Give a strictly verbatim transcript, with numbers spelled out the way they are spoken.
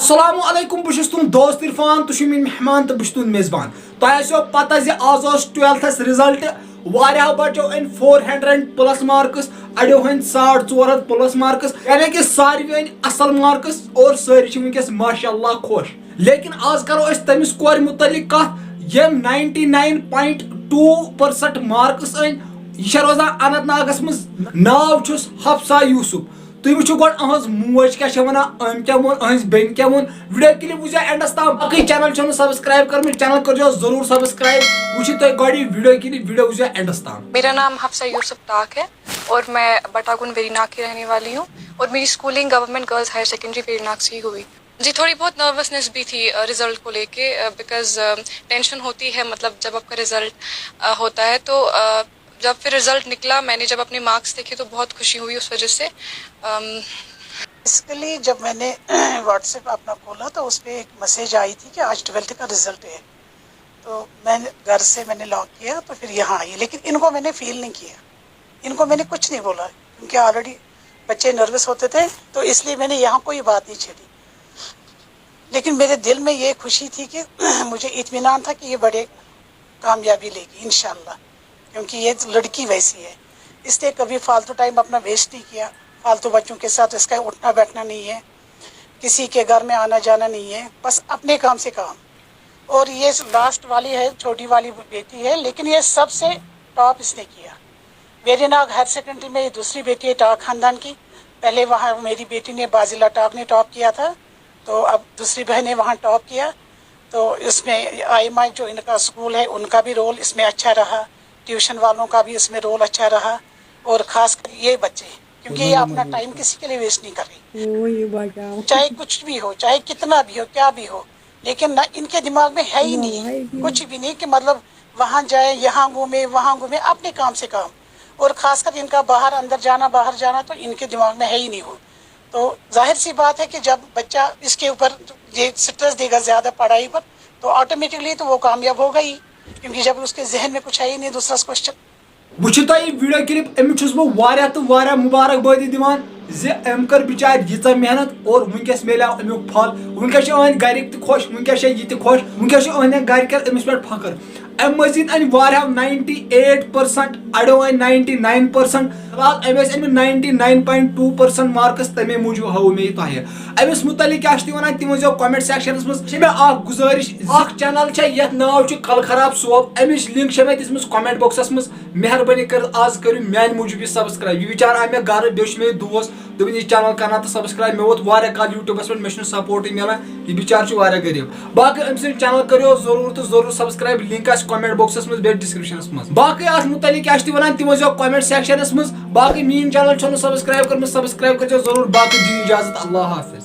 السلام علیکم، بہٕ چھُس تُہُنٛد دوست عرفان، تُہۍ چھِو میٲنۍ مہمان تہٕ بہٕ چھُس تُہُنٛد میزبان۔ تۄہہِ آسیو پتہ زِ آز اوس ٹُویلتھس رِزلٹ، واریاہو بچو أنۍ فور ہنڈریڈ پلس مارکس، اڑیو أنۍ ساڑ ژور ہتھ پلس مارکس، یعنی کہ ساروی أنۍ اصل مارکس اور سٲری چھِ وٕنکیٚس ماشاء اللہ خۄش۔ لیکن آز کرو أسۍ تٔمِس کورِ متعلق کتھ، ییٚمۍ ninety nine point to percent marks أنۍ۔ یہِ چھےٚ روزان اننت ناگس منٛز۔ ناو چھُس حفصہ یوسف۔ تُہۍ وٕچھِو گۄڈٕ أہٕنٛز موج کیٛاہ چھےٚ وَنان، أمۍ کیٛاہ ووٚن، أہٕنٛزِ بیٚنہِ کیٛاہ ووٚن۔ ویٖڈیو کِلِپ وٕچھزیو اینڈَس تام۔ باقٕے چینل چھَنہٕ سبسکرائب کٔرمٕژ، چینل کٔرزیو ضروٗر سبسکرائب۔ وٕچھِو تُہۍ گۄڈٕ یہِ ویٖڈیو کِلِپ، ویٖڈیو وٕچھزیو اینڈَس تام۔ मेरा नाम हफ्सा यूसुफ टाक है और मैं बटागुन वेरीनाग की रहने वाली हूँ और मेरी schooling government girls higher secondary Verinag से ही हुई। जी, थोड़ी बहुत नर्वसनेस भी थी रिजल्ट को लेके, बिकॉज टेंशन होती है, मतलब जब आपका रिजल्ट होता है तो अ, जब फिर रिजल्ट निकला, मैंने जब अपने मार्क्स देखे तो बहुत खुशी हुई उस वजह से। अम, बेसिकली जब मैंने व्हाट्सएप अपना खोला तो उस पर एक मैसेज आई थी कि आज ट्वेल्थ का रिजल्ट है। तो मैं घर से मैंने लॉक किया तो फिर यहाँ आई, लेकिन इनको मैंने फील नहीं किया, इनको मैंने कुछ नहीं बोला क्योंकि ऑलरेडी बच्चे नर्वस होते थे, तो इसलिए मैंने यहाँ कोई बात नहीं छेड़ी। लेकिन मेरे दिल में ये खुशी थी कि मुझे इत्मीनान था कि ये बड़े कामयाबी लेगी इंशाल्लाह, क्योंकि ये लड़की वैसी है, इसने कभी फालतू टाइम अपना वेस्ट नहीं किया, फालतू बच्चों के साथ इसका उठना बैठना नहीं है, किसी के घर में आना जाना नहीं है, बस अपने काम से काम। और ये लास्ट वाली है, छोटी वाली बेटी है, लेकिन ये सबसे टॉप इसने किया। वेरीनाग हायर सेकेंडरी में ये दूसरी बेटी है टाक खानदान की। पहले वहाँ मेरी बेटी ने, बाजिला टाक ने टॉप किया था, तो अब दूसरी बहन ने वहाँ टॉप किया। तो इसमें आईएमआई जो इनका स्कूल है, उनका भी रोल इसमें अच्छा रहा, ट्यूशन वालों का भी इसमें रोल अच्छा रहा, और खासकर ये बच्चे, क्योंकि ये अपना टाइम किसी के लिए वेस्ट नहीं कर रही। वो ये बचाओ। चाहे कुछ भी हो, चाहे कितना भी हो, क्या भी हो, लेकिन ना, इनके दिमाग में है ही No, नहीं है ही नहीं। कुछ भी नहीं कि मतलब वहां जाए, यहाँ घूमे, वहां घूमे, अपने काम से काम। और खासकर इनका बाहर अंदर जाना, बाहर जाना तो इनके दिमाग में है ही नहीं हो। तो जाहिर सी बात है कि जब बच्चा इसके ऊपर ये स्ट्रेस देगा ज्यादा पढ़ाई पर, तो ऑटोमेटिकली तो वो कामयाब होगा ही, क्योंकि जब उसके जहन में कुछ है ही नहीं दूसरा क्वेश्चन। وٕچھِو تۄہہِ یہِ ویٖڈیو کِلِپ، أمِس چھُس بہٕ واریاہ تہٕ واریاہ مُبارک بٲدی دِوان زِ أمۍ کٔر بِچارِ ییٖژاہ محنت اور وٕنکیٚس میلیو اَمیُک پھل۔ وٕنکیٚس چھِ أہٕنٛدۍ گرِکۍ تہِ خۄش، وٕنکیٚس چھِ یہِ تہِ خۄش، وٕنکیٚس چھِ أہٕنٛدٮ۪ن گرِکٮ۪ن أمِس پٮ۪ٹھ فخر۔ اَمہِ مٔزیٖد أنۍ واریاہو ناینٹی ایٹ پٔرسنٹ، اَڑیو أنۍ ناینٹی ناین پٔرسنٹ۔ فی الحال أمۍ ٲسۍ أنمٕتۍ ninety nine point two percent marks, تَمے موٗجوٗب ہٲوو مےٚ یہِ تۄہہِ۔ أمِس مُتعلِق کیٛاہ چھِ تُہۍ وَنان، تہِ ؤنۍزیو کمنٹ سیکشنس منٛز۔ چھِ مےٚ اکھ گُزٲرِش، اکھ چینل چھےٚ یتھ ناو چھُ کل خراب صوب، اَمِچ لنک چھےٚ مےٚ دِژمٕژ کمنٹ باکسس منٛز۔ مہربٲنی کٔرِتھ آز کٔرِو میانہِ موٗجوٗب یہِ سبسکرائب۔ یہِ بِچار آو مےٚ گرٕ، بیٚیہِ چھُ مےٚ یہِ دوس، دوٚپُن یہِ چینل کرنا تہٕ سبسکرائب۔ مےٚ ووت واریاہ کال یوٗٹیوٗبس پٮ۪ٹھ، مےٚ چھُنہٕ سپورٹٕے میلان، یہِ بِچار چھُ واریاہ غریٖب۔ باقٕے أمۍ سٕنٛدۍ چینل کٔرِو ضروٗر تہٕ ضروٗر سبسکرائب، لنک آسہِ کمنٹ باکسس منٛز بیٚیہِ ڈسکرپشنس منٛز۔ باقٕے اتھ مُتعلِق کیٛاہ چھِ تُہۍ ونان، تہِ ؤنۍزیو کمنٹ سیکشنس منٛز۔ باقٕے میٲنۍ چینل چھو نہٕ سبسکرائب کٔرمٕژ، سبسکرائب کٔرزیو ضروٗر۔ باقٕے دِیِو اجازت، اللہ حافظ۔